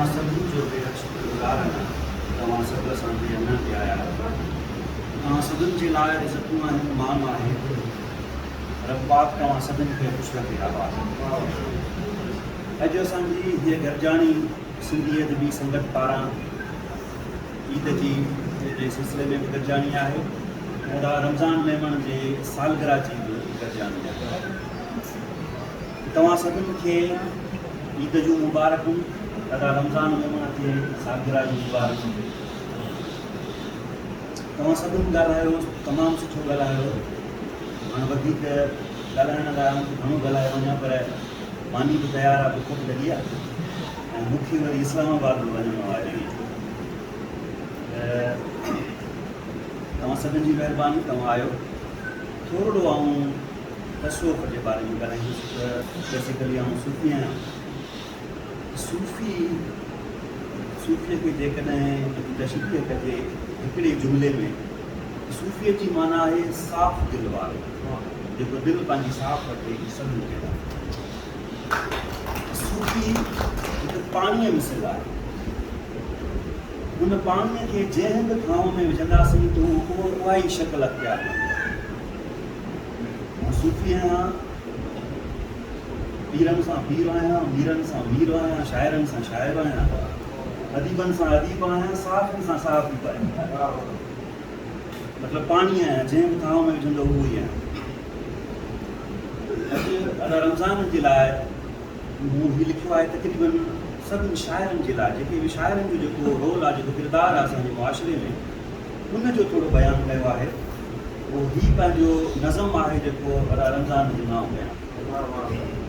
توهان سڀني جو بيحد شڪرگذار آهيان ته توهان سڀ اسان جي اڱڻ تي آيا آهيو. توهان سڀن جي لاء عزتون آهن، مان آهي. رب پاڪ توهان سڀن کي خوش رکي آباد. اڄ اسان جي هيء گڏجاڻي سنڌي ادبي سنگت پاران عيد جي جي سلسلي ۾ به گڏجاڻي آهي ۽ ادا رمضان ميمڻ جي سالگرهه جي به گڏجاڻي آهي. توهان سڀن کي عيد جون مبارڪون ادا رمضان ميمڻ کي سالگرهه جون مبارڪون. توهان سڀن ڳالهايو تمام سٺو ڳالهايو هاڻ وڌيڪ ڳالهائڻ لاء آئون ته گهڻو ڳالهايو وڃان پر ماني به تيار آ بک به لڳي آ ۽ مون کي وري اسلام آباد به وڃڻو آهي ته توهان سڀن جي مهرباني توهان آيو ٿورڙو آئون تصوف جي باري ۾ ڳالهائيندس ته بيسيڪلي آئون صوفي آهيان. صوفي صوفيء کي جيڪڏهن ان جي تشريح ڪجي هڪڙي جملي ۾ ته صوفيء جي معنيٰ آهي صاف دل وارو، جيڪو دل پنهنجي صاف رکي سڀني جي لاء. صوفي هڪ پاڻيء مثل آهي. ان پاڻيء کي جنهن به ٿانو ۾ وجهنداسين ته اهو اها ئي شڪل اختيار ڪندو. مان صوفي آهيان، پيرن سان پير آهيان، ميرن سان مير آهيان، شاعرن سان شاعر آهيان، اديبن سان اديب آهيان، صحافين سان صحافي به آهيان. مطلب پاڻي آهيان، جنهن به ٿانو ۾ وجهندو اهو ئي آهيان. اڄ ادا رمضان جي لاء مون هي لکيو آهي تقريبن سڀني شاعرن جي لاء جيڪي به شاعرن جو جيڪو رول آهي جيڪو ڪردار آهي اسان جي معاشري ۾ ان جو ٿورو بيان ڪيو آهي. اهو هي پنهنجو نظم آهي جيڪو ادا رمضان جي نانء ڪيان.